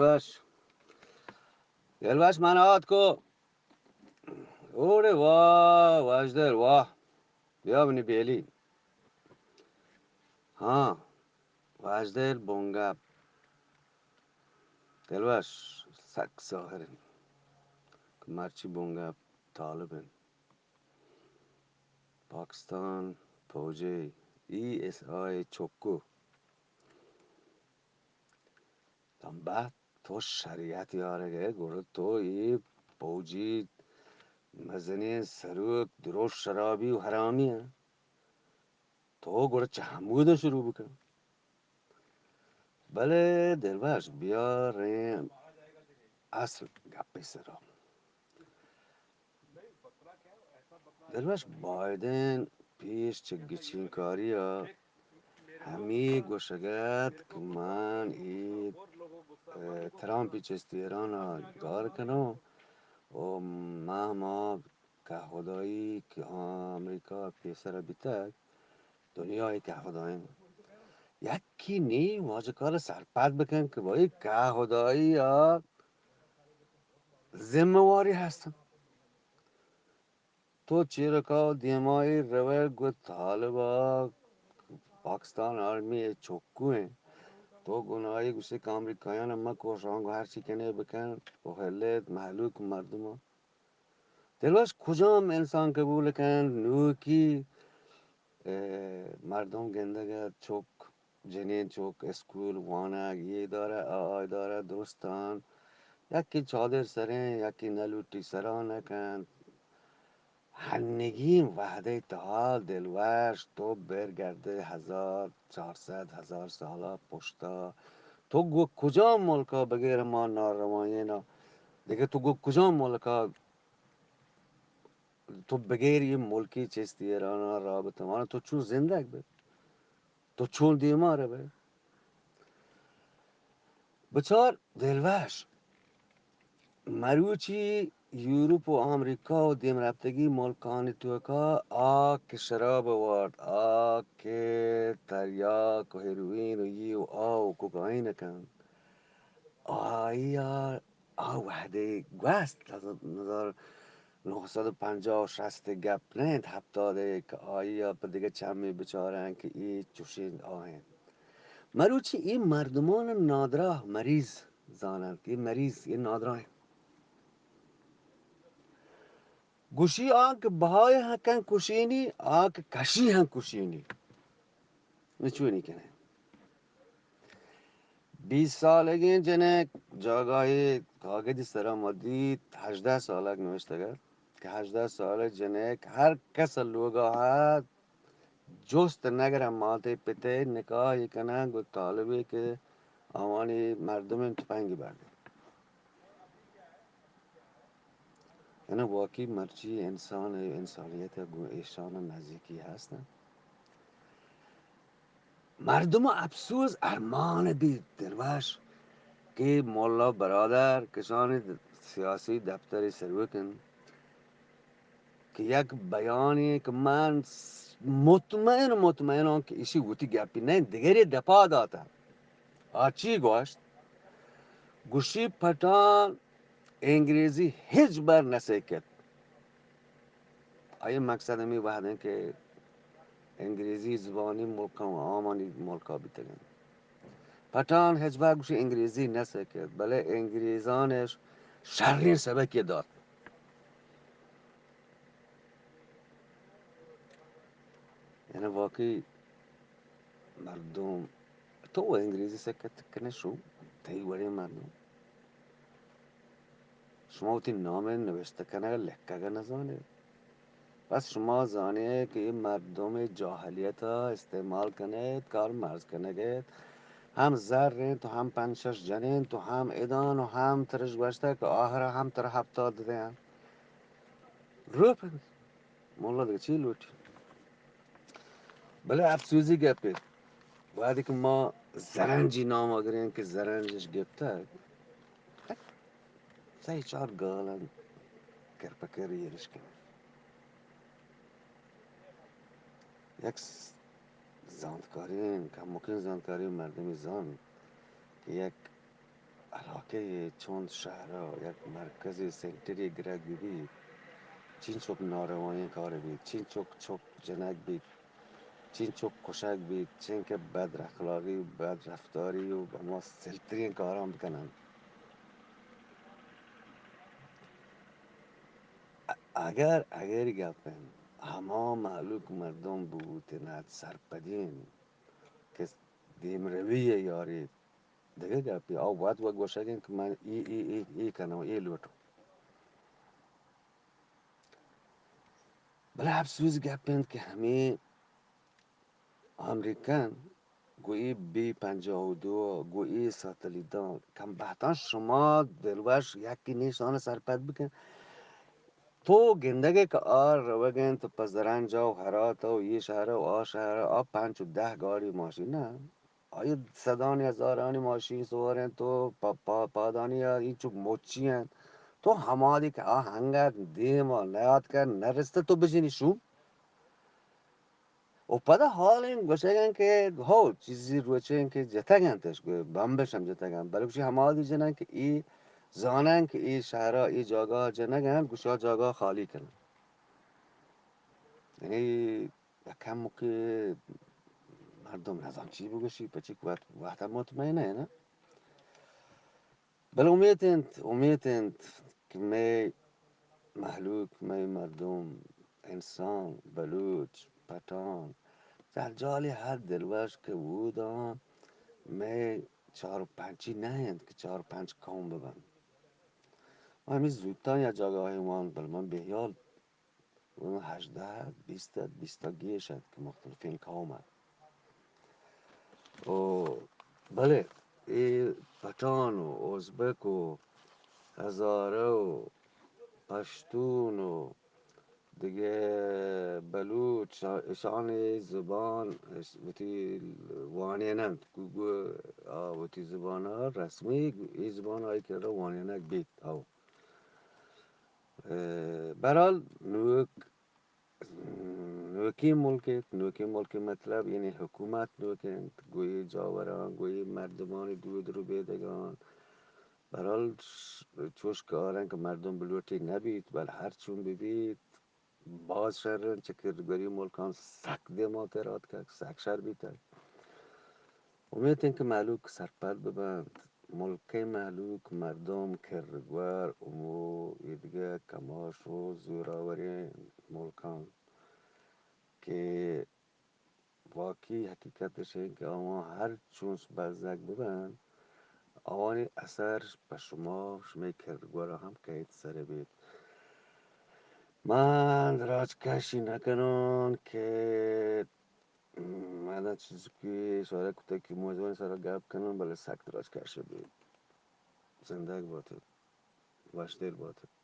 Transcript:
دلبش، دلبش من آتکو. اوڑے واہ، واجدر واہ. بیا بنی بیلی. ہاں، واجدر بونگپ. دلبش سک ساہر انت. مرچی بونگپ طالب انت. پاکستان پوجے ای ایس آئی چکو. تاں بحت تو شریعت یارگ ء گڑا تو اے پوجی مزنیں سروک دروش شرابی و حرامی ء. تو گڑا چہ ہموداں شروع بکن. بلے دلبش بیاریں اصل گپے سرا. دلبش بائدن پیش چہ گچینکاری ء ہمے گوشگ ات کہ من اے، ء، ترامپی چست ایران ء گار کناں و ما ہما کہودائی کہ آ امریکہ ء پیسر ء بیتگ، دنیا ء کہودائیں. یکی نی واجہ کار سرپد بکن کہ بھائی کہودائی ء ذمہ واری ہست انت. تو چیرکا دیمائی روئے گو طالبا پاکستان آرمی ء چکو انت. تو گناہی گوشے کہ امریکایان مکو شانگو ہرچی کنے بکن و ہلیت مہلوک مردم. دلوش کجام انسان قبول کن نوکی ء مردم گندگ ء چک، جنین چک، اسکول وانگ، یہ دارہ، آ، آ دارہ، درستان، یکی چادر سریں، یکی نلوٹی سرا نہ کنت. ہنگین وہدے تہا دلوش تو بر گردے ہزار چار سد، ہزار سالا پشتا. تو گو کجام ملکا بغیر ما ناروائینا؟ دگہ تو گو کجام ملکا تو بغیر یہ ملکی چیستی ایرانا رابطہ مانا تو چون زندگ بے؟ تو چون دیما ربے؟ بچار دلوش، مروچی یورپ و امریکہ و دیم رپتگی ملکانی توکا آ کہ شراب وارت، آ کہ تریاک و ہیروئین و یہ و آ و کوکائین کن، آئی ء آ وہدے گوست، ہزار نو سد و پنجاہ و شست ء گپ نہ انت، ہپتاد ء کہ آئی ء پہ دگہ چمے بچارن کہ اے چوشیں آ انت. مروچی اے مردمان نادراہ مریض زاننت، اے مریض، اے نادراہ انت. گوشی آ کہ بہائے ہکن کشینی، آ کہ کشی ہم کشینی. نچونی کنے. بیست سالگیں جنک جاگاہے کاگدی سرا ما دیت، ہژدہ سالگ نوشتگ ات کہ ہژدہ سالگ جنک ہر کس لوگا ات، جست نگر ماتے پتے نکاح کنن گو طالبے کہ آوانی مردم تپنگی بردن. یعنی واقعی مرچی انسان ء انسانیت ء گوں ایشان ء نزیکی ہست انت. مردم ء افسوس ارمان بیت دلوش کہ ملا برادر کسانی سیاسی دفتر سروک انت کہ یک بیانی کہ من مطمئن، مطمئن آں کہ ایشی وتی گپی نہ انت، دگرے دپا داتہ. آ چی گوشت؟ گوشی پٹان انگریزی ہچ بر نہ سکت. آئی مقصد ہمیں وہد ہیں کہ انگریزی زبانی ملکاں و عامانی ملکا بیتگن. پٹان ہچ بر گوشی انگریزی نہ سکت، بلے انگریزان شرین سبقی دات. یعنی واقعی مردم، تو انگریزی سکت کنے شو، تئی وڑیں مردم. شما وتی نام نوشتہ کنگ ء لکھگ ء نزانے. پس شما زانے کہ اے مردم جاہلیت ء استعمال کنے، کار مرز کنگ ء، ہم زر انت و ہم پنچ شش جن انت و ہم ادان و ہم ترش گوشتہ کہ آہر ہم تر ہفتاد دیاں. روپ انت. مولا دگہ چی لوٹی؟ بلے افسوزی گپے، وہدے کہ ما زرنجی نام اگریں کہ زرنجش گپتگ، سہ چار گالن کرپکر ایرش کنن. یک زانتکاریں، کمکیں زانتکاریں مردمی زانت کہ یک علاقہ چون شہر یک مرکز سنٹری گرگ بہ بیت، چینچک ناروائی کار بیت، چینچک چک جنگ بیت، چینچک کشگ بیت، چینکہ بد اخلاقی و بد رفتاری و ہما سلترین کاران بکنن۔ ا-، اگر، اگر گپ انت، ہما مہلوک مردم بوتنت سرپدین کہ دیمروی یاریت، دگہ گپے، آ وت وت گوشگ انت کہ من ای، ای، ای، ای کنوں، ای لوٹوں۔ بلے افسوس گپ انت کہ ہمے امریکن گوں اے بی پنجاہ و دو، گوں اے ساتلیتاں، کم بہتاں شما دلوش یکی نیشان سرپد بکن۔ تو گندگے کہ آ روگ انت پہ زرنج و ہرات و اے شہر و آ شہر، آ پنچ و دہ گاڑی ماشین نہ، آئی صدانی ہزارانی ماشین سوار انت و پا-، پا-، پادانی ء اینچک مچی انت۔ تو ہمادی کہ آ ہنگت دیم ء نیاتکہ نرستہ تو بجنی شوم۔ و پدا حال این گوشگ انت کہ ہو چیزی روچے انت کہ جتگ انت اش، بمبش ہم جتگ انت، بلے گوشی ہمادی جنن کہ ای زانن کہ ای شہرا ای جاگہ جنگ انت، گوشی آ جاگہ خالی کنن۔ یعنی یک کمکے مردم نزان چی بگوشی، پچی کہ وت، وت مطمئن ہے نا۔ بلے امیت انت، امیت انت کہ مئے مہلوک، مئے مردم، انسان، بلوچ، پٹھان، جنجالی ہر دلوش کہ اوداں مئے چار و پنچی نہ انت کہ چار و پنچ قوم ببنت۔ ما ہمے زوتاں یا جاگاہے وان، بلے من بے ہیال اوں ہژدہ ات، بیست ات، بیست ء گیش ات کہ مختلفیں قوم ات۔ و بلے اے پٹھان و ازبک و ہزارہ و پشتون و دگہ بلوچ، اشانی زبان، اش-، وتی وانین انت، گو-، گو-، آ وتی زبان ء رسمی اے زبان آئی کرا وانینگ بیت۔ او۔ ء بہرحال نوک، نوکیں ملک انت، نوکیں ملک مطلب یعنی حکومت نوک انت، گوئی جاوراں، گوئی مردمانی دود ربیدگاں۔ بہرحال چوش کارن کہ مردم بلوٹی نبیت، بل ہر چون ببیت، باز شر انت، چہ کرگوری ملکاں سک دیماتر آتکگ، سک شر بیتگ۔ امیت انت کہ مہلوک سرپد ببنت، ملکئے مہلوک، مردم، کرگور، امو، ایدگہ کماش و زوراوریں ملکاں کہ واقعی حقیقت اش انت کہ آواں ہر چونس بزگ ببنت، آوانی اثر پہ شما، شمئے کرگورا ہم کئیت سر بیت۔ من دراج کشی نکنون کہ من چیزکے اشارہ کتگ کہ موضوعانی سرا گپ کنون، بلے سک دراج کش بیت۔ زندگ باتت، وشدل باتت۔